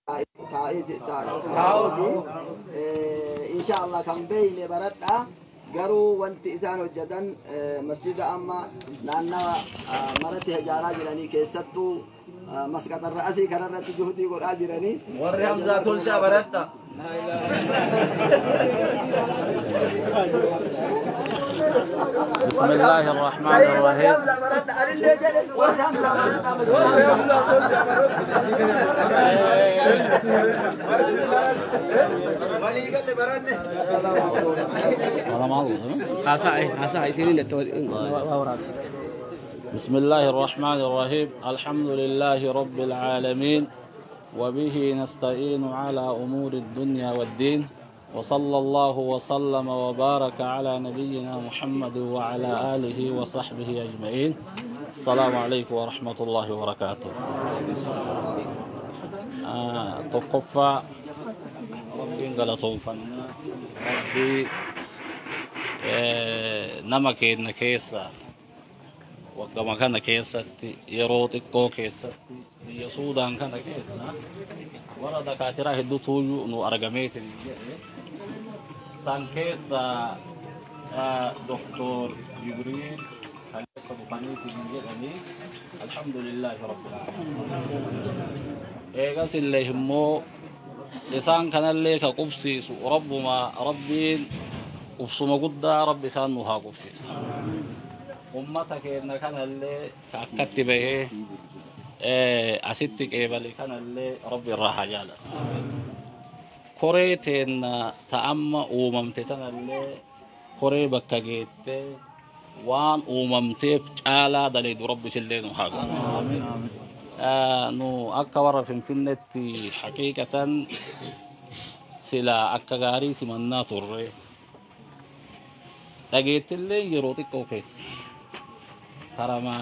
Taa'uuti. Insha Allah kan beeyne baradha. Garuu wanti isaan hojjetan masjida amma naannawa maratti ijaaraa jiranii, keessattuu masqaxarra asii kanarratti juhdii godhaa jiranii. Warri Hamzaa Tolchaa baradha. بسم الله الرحمن الرحيم. Warri Hamzaa baradha. Walii galle baranne. بسم الله الرحمن الرحيم. الحمد لله رب العالمين، وبه نستعين على أمور الدنيا والدين، وصلى الله وسلم وبارك على نبينا محمد وعلى آله وصحبه أجمعين. السلام عليكم ورحمة الله وبركاته. Tokkoffaa Rabbiin galatoonfanna. Rabbii nama keenya keessa waggama kana keessatti, yeroo xiqqoo keessatti, biyya Suudaan kana keessa warra dakaatiraa hedduutu nu argameetin jedhe. San keessa Doktor Jibriil kaleessa dhufaniitiin jedhanii, alhamdulillahi rabbil aalamiin. Eegas illee immoo isaan kanallee ka qubsiisu rabbuma. Rabbiin qubsuma guddaa rabbi isaan nu haa qubsiisu. Ummata keenya kanallee ka akkatti bahee asitti qeebale kanallee rabbi irraa haa jaalatu. Koree teenna ta amma uumamte tanallee koree bakka geettee waan uumamteef caalaa daleedu rabbi isillee nu haa godhu. Nu akka warra Finfinnetti haqiiqatan silaa akka gaarii simannaa turre. Dhageettillee yeroo xiqqoo keessa karama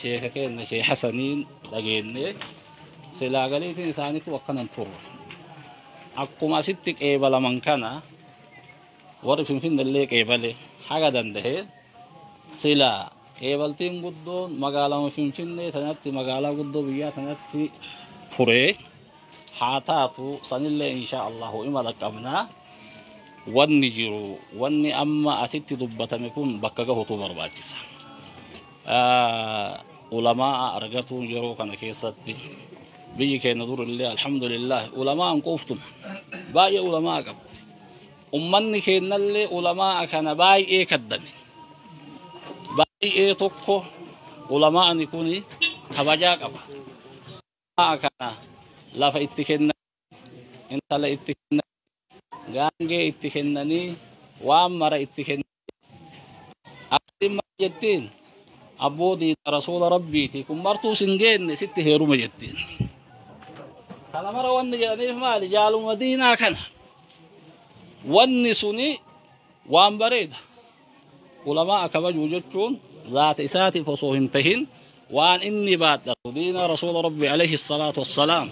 sheeka keenya Shee Hasaniin dhageenne, silaa galiitiin isaaniitu akkanan turre. Akkuma asitti qeebalaman kana warri Finfinnellee qeebale haga danda'e, silaa qeebaltiin guddoon magaalama Finfinnee tanatti, magaalaa guddoo biyyaa tanatti ture. Haa taatu, sanillee insha Allahu ima dhaqqabnaa. Wanni jiru, wanni amma asitti dubbatame kun bakka gahutu barbaachisa. Ulamaa argatuun yeroo kana keessatti biyyi keenya durillee alhamdulillah ulamaan quuftuma baay'ee ulamaa qabdi. Ummanni keenyallee ulamaa kana baay'ee kaddame. Baay'ee tokko ulamaani kun kabajaa qaba. Ulamaa kana lafa itti kennan, intala itti kennan, gaangee itti kennanii, waan mara itti kennan. Asiin maal jettiin? Abbootii rasuula rabbiiti kun martuu sin geenne, sitti heeruma jettiin. Kana mara wanni jedhaniif maali? Jaaluma diinaa kana. Wanni suni waan bareeda. Ulamaa kabajuu jechuun zaata isaatiif osoo hin tahin, waan inni baadhatu, diina rasuula rabbi alayhi salaatu wassalaam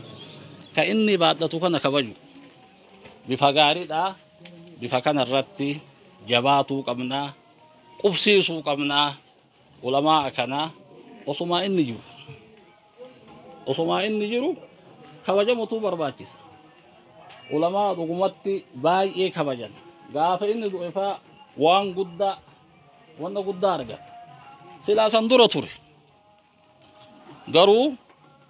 ka inni baadhatu kana kabaju bifa gaariidha. Bifa kana irratti jabaatuu qabnaa, qubsiisuu qabnaa ulamaa kana. Osumaa inni jiru, osumaa inni jiru kabajamutu barbaachisa. Ulamaa dhugumatti baay'ee kabajan gaafa inni du'e faa waan guddaa, wanta guddaa argata. Silaa san dura ture, garuu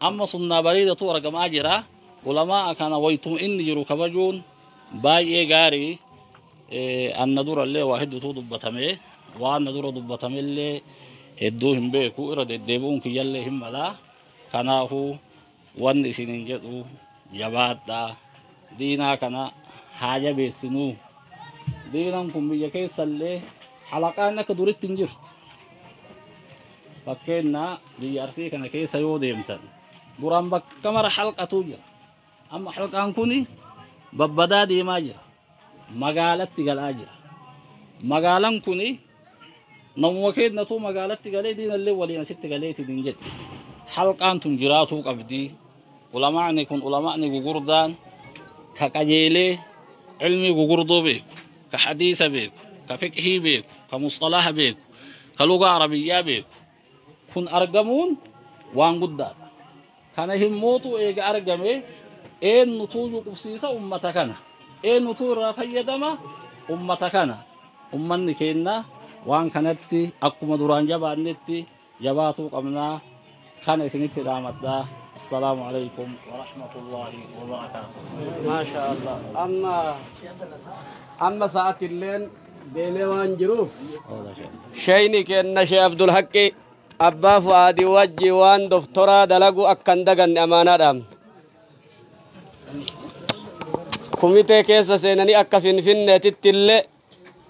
amma sunnaa bareedatu argamaa jira. Ulamaa kana waytum inni jiru kabajuun baay'ee gaarii. Anna durallee waa hedduutu dubbatame. Waan na dura dubbatamellee hedduu hin beeku, irra deddeebi'uun kiyyallee hin malaa. Kanaafuu wanni isinin jedhu, jabaadhaa, diinaa kana haa jabeessinuu. Diinan kun biyya keessallee halaqaan akka duritti hin jirtu. Fakkeenya biyya Arsii kana keessa yoo deemtan, duraan bakka mara halqatu jira. Amma halqaan kuni babbadaa deemaa jira, magaalatti galaa jira. Magaalaan kuni namuma keenyatu magaalatti galee diinallee waliin asitti galeetiin hin jedhe. Halqaan tun jiraatuu qabdi. Ulamaani kun, ulamaani gugurdaan ka qajeelee ilmii gugurdoo beeku, ka hadiisa beeku, ka fiqhii beeku, ka musxalaha beeku, ka lugaa arabiyyaa beeku kun argamuun waan guddaadha. Kana himmootu eega argame Eenyutu qubsiisa ummata kana? Eenyutu irraa fayyadama ummata kana? Ummanni keenya waan kanatti akkuma duraan jabaannetti jabaatuu qabnaa. Kana isinitti dhaamadhaa. Assalaamu alaikum warahmatullaahi wabarakaatuh. Maasha Allah. Amma sa'aatilleen deemee waan jiruuf shayni kenna Shee Abdul Haqqi abbaa Fu'aadii wajji waan doftoraa dalagu akka hin daganne amaanaadhaan. Kumitee keessa seenanii akka finfinneetitti illee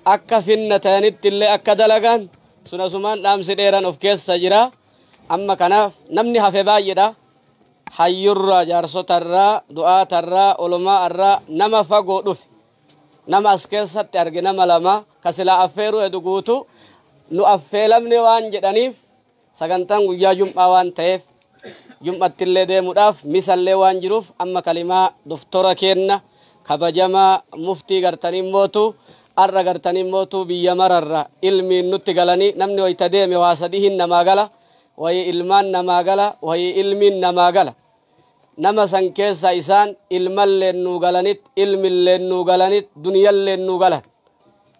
akka finna ta'anitti illee akka dalagan sun asumaan dhaamsi dheeran of keessa jira. Amma kanaaf namni hafe baay'eedha. Hayyurraa, jaarsotarraa, du'aatarraa, olumaarraa nama fagoo dhufe. Nama as keessatti arge nama lama ka silaa affeeruu edu guutu nu affeelamne waan jedhaniif sagantaan guyyaa jum'aa waan ta'eef jum'atti illee deemuudhaaf misallee waan jiruuf amma kalimaa doftora kenna kabajamaa muftii gartanii mootu arra gartanii mootu biyya mararra ilmiin nutti galanii namni wayita deeme waa sadii hin namaa gala, wayii ilmaan namaa gala, wayii ilmiin namaa gala. Nama san keessa isaan ilmalleen nuu galanit, ilmilleen nuu galanit, duniyalleen nuu galan.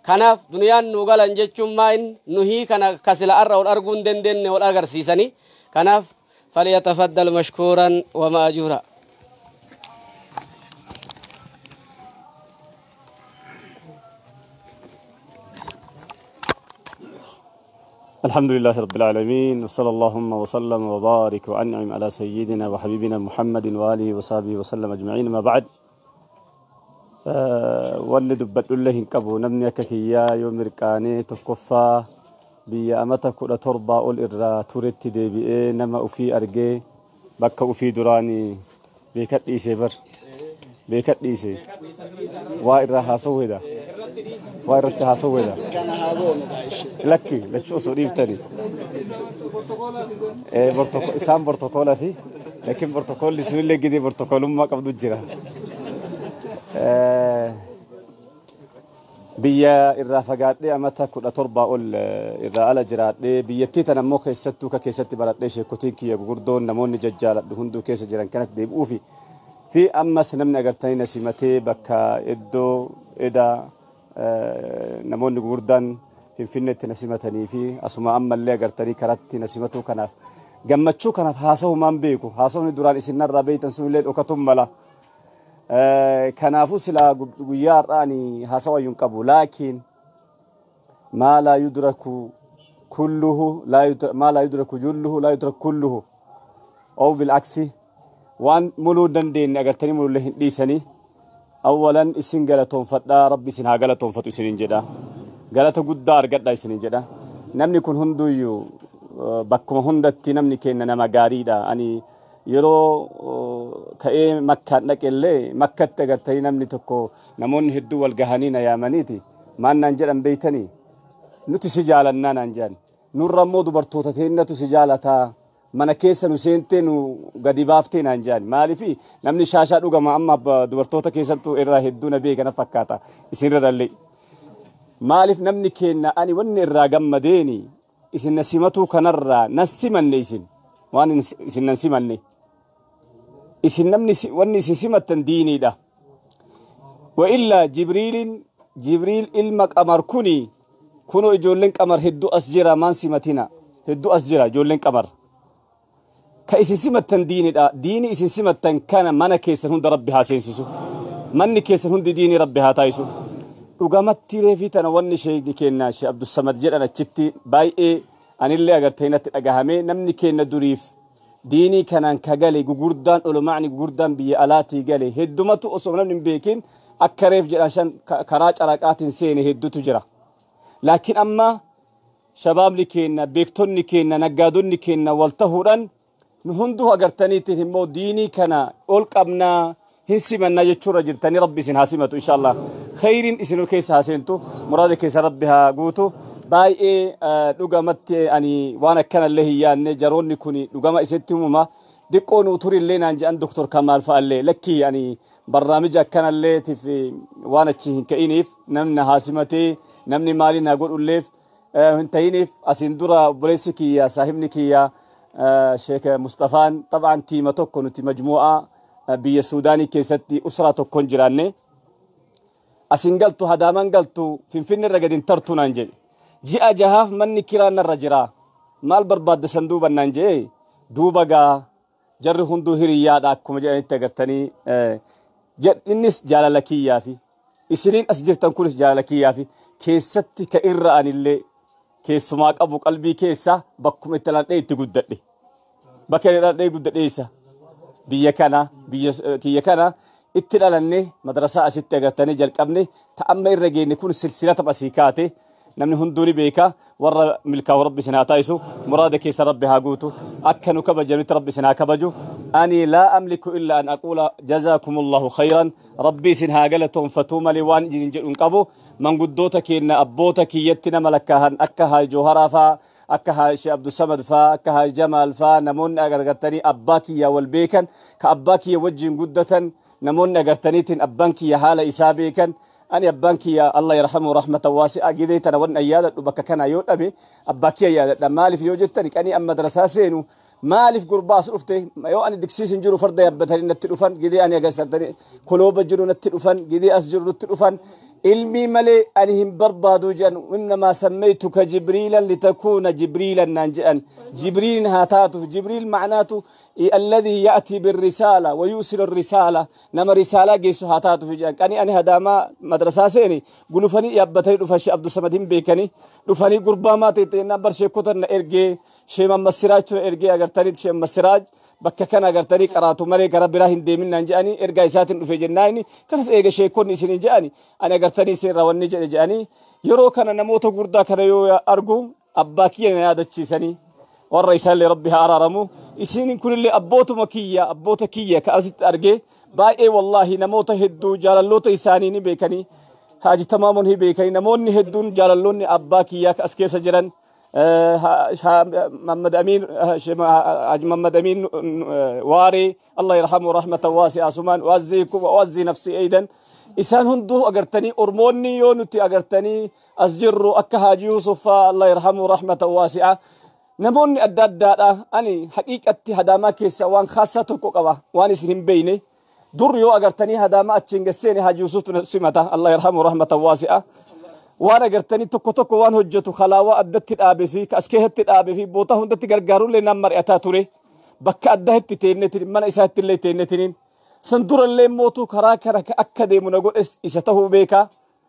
Kanaaf duniyaan nuu galan jechuun maa inni nuhii kana kasila arra ol arguu hin dandeenye ol agarsiisanii. Kanaaf falyatafaddal mashkuuran wa ma'ajuura. الحمد لله رب العالمين، وصلى اللهم وسلم وبارك وأنعم على سيدنا وحبيبنا محمد وآله وصحبه وسلم أجمعين. ما بعد، wanni dubbadhullee hin qabu. Namni akka kiyyaa yoo mirqaanee tokkoffaa biyya amata 17 ol irraa turetti deebi'ee nama ufii argee bakka ufii duraanii beekadhiisee bar beekadhiisee waa irraa haasawuu heda, waa irratti haasawuu heda. Lakki lachuu osoo dhiiftanii isaan bortokoolaa fi laakiin bortokoolli sunillee gidee bortokoolummaa qabdu jira. Biyya irraa fagaadhee amata 17 ol irraa ala jiraadhee biyyattii tan ammoo keessattuu ka keessatti baradhee sheekotiin kiyya gurguddoon namoonni jajjaaladhu hunduu keessa jiran kanatti deebi'uufi fi ammas namni agartanii na simatee bakka iddoo edaa namoonni gurguddaan Finfinneetti na simatanii fi asuma ammallee agartanii karatti na simatuu kanaaf gammachuu kanaaf haasa'umaan beeku. Haasawni duraan isin narraa beeytan sunillee dhokatuun mala. Kanaafuu silaa guyyaa har'aa ani haasawa iyyuu hin qabu. Laakiin maa laa yudraku kulluhu laa yudra, maa laa yudraku julluhu laa yudraku kulluhu aw bil'aksi waan muluu dandeenye agartanii mulullee hin dhiisanii. Awwalan isin galatoonfadhaa, rabbi isin haa galatoonfatu isiniin jedha. Galata guddaa argadhaa isiniin jedha. Namni kun hunduyyuu bakkuma hundatti namni kenna nama gaariidha. Ani yeroo ka'ee makkaan dhaqellee makkatti agartanii namni tokko namoonni hedduu wal gahanii na yaamaniiti. Maal naan jedhan beeytanii? Nuti si jaalannaa naan jedhan. Nurra immoo dubartoota teennatu si jaalataa. Mana keessa nu seentee nu gadi baaftee naan jedhan. Maaliifi namni shaashaa dhugama amma dubartoota keessattuu irraa hedduu na beeka na fakkaata isinirrallee. Maaliif namni kenna ani wanni irraa gammadeeni isin na simatuu kanarraa na simanne isin waan isin na simanne. Isin namni wanni isin simattan diiniidha. Wa illaa Jibriil ilma qamar kuni kunoo ijoolleen qamar hedduu as jira maan simatina hedduu as jira ijoolleen qamar. Ka isin simattan diiniidha. Diini isin simattan kana mana keessan hunda rabbi haa seensisu. Manni keessan hundi diinii rabbi haa taayisu. Dhugamatti reefii tana wanni sheekni kennaa Shee Abdussamad jedhan achitti baay'ee anillee agartee natti dhagahame namni kenna duriif diinii kanaan ka gale gugurdaan olumaani gugurdaan biyya alaatii gale heddumatu osoo namni hin beekin akka reef jedhan shan karaa caraqaatiin seene hedduutu jira. Laakiin amma shabaabni kenna beektonni kenna naggaadonni kenna wal tahuudhaan nu hunduu agartaniitiin immoo diinii kana ol qabnaa hin simannaa jechuurra jirtanii rabbi isin haa simatu inshallah. Khayriin isinuu keessa haa seentu muraada keessa rabbi haa guutu. Baay'ee dhugamatti ani waan akkanallee hin yaadne jaroonni kun dhugama isitti himuma diqqoo nuu turillee naan jedhan Doktor Kamaal fa'allee lakkii ani barnaamija akkanalleetiif waan achi hin ka'iniif namni haa simatee namni maaliin haa godhulleef hin ta'iniif asiin dura obboleessi kiyya saahibni kiyya Sheek Mustafaan xabaan tiima tokko nuti majmu'aa Biyya Suudaanii keessatti usraa tokkoon jiraanne. Asin galtu, Hadaaman galtu, Finfinne irra gadi hin tartu naan jedhe. Ji'a jahaaf manni kiraa narra jira. Maal barbaadda san duuba naan jedhe. Duuba gaa jarri hunduu hiriyyaadha akkuma jedhanitti agartanii, innis jaalala kiyyaa fi isiniin as jirtan kunis jaalala kiyyaa fi keessatti ka irra anillee keessumaa qabu qalbii keessa bakkuma itti dhaladhee itti guddadhe. Bakka inni dhaladhee guddadhe isa biyya kana, biyya kiyya kana itti dhalanne, madrasaa asitti agartanii jalqabne, ta amma irra geenye kun silsila tapha asii kaate namni hunduu ni beeka. Warra milkaa'u Rabbi isin haa taasisu, muraada keessa Rabbi haa guutu, akka nu kabajanitti Rabbi isin haa kabaju. Ani laa amliku illa an aquula jazaakumullahu khayran. Rabbi isin haa galatoonfatuu malee waan isin jedhu hin qabu. Manguddoota keenya, abboota kiyyatti nama lakkaahan, akka haa Jooharaa faa, akka haa Sheekh Abdussamad faa, akka haa Jamaal faa, namoonni agartanii abbaa kiyyaa wal beekan, ka abbaa kiyya wajjin guddatan, namoonni agartaniitiin abbaan kiyya haala isaa beekan. Ani abbaan kiyya, Allah yarhamu rahmatan waasi'a, gidee tana wan an yaadadhu bakka kana yoo dhabe abbaa kiyya yaadadha. Maaliif yoo jettan, qanii an madrasaa seenu, maaliif gurbaas dhufte, yoo ani diksiisin jiru farda yaabbatanii natti dhufan, gidee ani agarsiisanii kolooba jiru natti dhufan, gidee as jiru natti dhufan, ilmii malee ani hin barbaadu jedhan. Innamaa sammaytuka Jibriilan litakuuna Jibriilan naan jedhan. Jibriilin haa taatuuf. Jibriil macnaatu alladhii ya'tii birrisaala wa yusilu risaala, nama risaalaa geessu haa taatuuf jedhan. Qanii ani Hadaamaa madrasaa seeni gulufanii yaabbatanii dhufan. Shee Abdusamad hin beekanii, dhufanii gurbaa maa ta'e jennaan, bar sheekota na ergee, Shee Mammas Siraaj na ergee, agartanii Shee Mammas Siraaj bakka kana agartanii qaraatu malee gara biraa hin deemin naan jedhanii, ergaa isaatiin dhufe jennaan, kanas eega sheekonni isiniin jedhani ani agartanii isin irraa wanni jedhe jedhanii. Yeroo kana namoota gurdaa kana yoo argu abbaa kiyya na yaadachiisanii. Warra isaallee Rabbi haa araaramu. Isin kunillee abbootuma kiyya, abboota kiyya ka asitti argee baay'ee, wallaahi, namoota hedduu jaalalloota isaanii ni beekanii, Haaji Tamaamoon ni beekanii, namoonni hedduun jaalalloonni abbaa kiyyaa ka as keessa jiran, Muhammad Amin, Haji Muhammad Amin Waaree, Allah yarhamu rahmatan waasi'a, sumaan u'azziikum wa u'azzii nafsi aydan. Isaan hunduu agartanii ormoonni yoo nuti agartanii as jirru, akka Haaji Yusuf faa, Allah yarhamu rahmatan waasi'a, namoonni adda addaadha. Ani haqiiqatti Hadaamaa keessa waan khaasaa tokko qaba waan isin hin beeyne. Dur yoo agartanii Hadaamaa achiin gasseene Haaji Yusuftu simata, Allah yarhamu rahmatan waasi'a. Waan agartanii tokko tokko waan hojjetu kalaawaa addatti dhaabe fi as keessatti dhaabe fi boota hundatti gargaarullee naan mari'ataa ture. Bakka addaa itti teennetin, mana isaatti illee teennetiniin san durallee mootuu karaa kana akka deemu na godhes isa tahuu beekaa.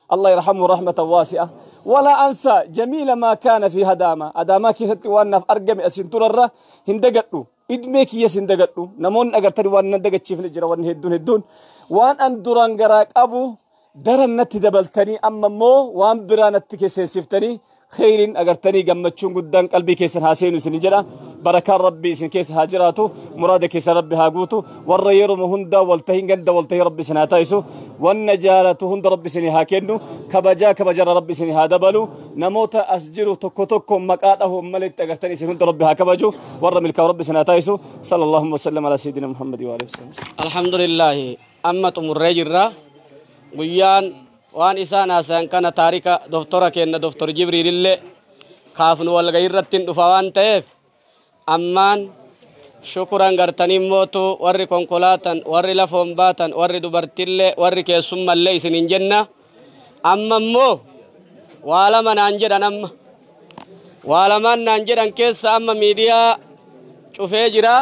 Allah yarhamu rahmatan waasi'a. Wala ansa jamiila maa kaana fi Hadaama. Hadaamaa keessatti waan naaf argame asin durarra hin dagadhu. Idmee kiyyas hin dagadhu. Namoonni agartanii waan nan dagachiifne jira, wanni hedduun hedduun. Waan an duraan garaa qabu daran natti dabaltanii, amma immoo waan biraa natti seesiftanii, kheyriin agartanii gammachuun guddaan qalbii keessan haa seenu isin jedha. Barakaan Rabbii isin keessa haa jiraatu, muraada keessan Rabbi haa guutu. Warra yeroo hundaa waltahin ganda waltahii Rabbi isin haa taasisu. Wanna jaalatu hunda Rabbi isin haa kennu. Kabajaa kabajarra Rabbi isin haa dabalu. Namoota as jiru tokko tokko maqaa dhahuun maletti agartanii isin hunda Rabbi haa kabaju. Warra milkaa'u Rabbi isin haa taasisu. Sallallahu wasallam ala sayyidina Muhammad wa alihi wasallam. Alhamdulillahi, amma xumurree jirra. Guyyaan waan isaan haasayan kana taarika doftora kenna, Doftor Jibriilillee kaafnu walgahii irratti hin dhufa waan ta'eef, ammaan shukuran gartanii mootu warri konkolaatan, warri lafoon baatan, warri dubartillee, warri keessummallee isin hin jenna. Amma immoo waa lama naan jedhan. Amma waa lamaan naan jedhan keessa amma miidiyaa cufee jira.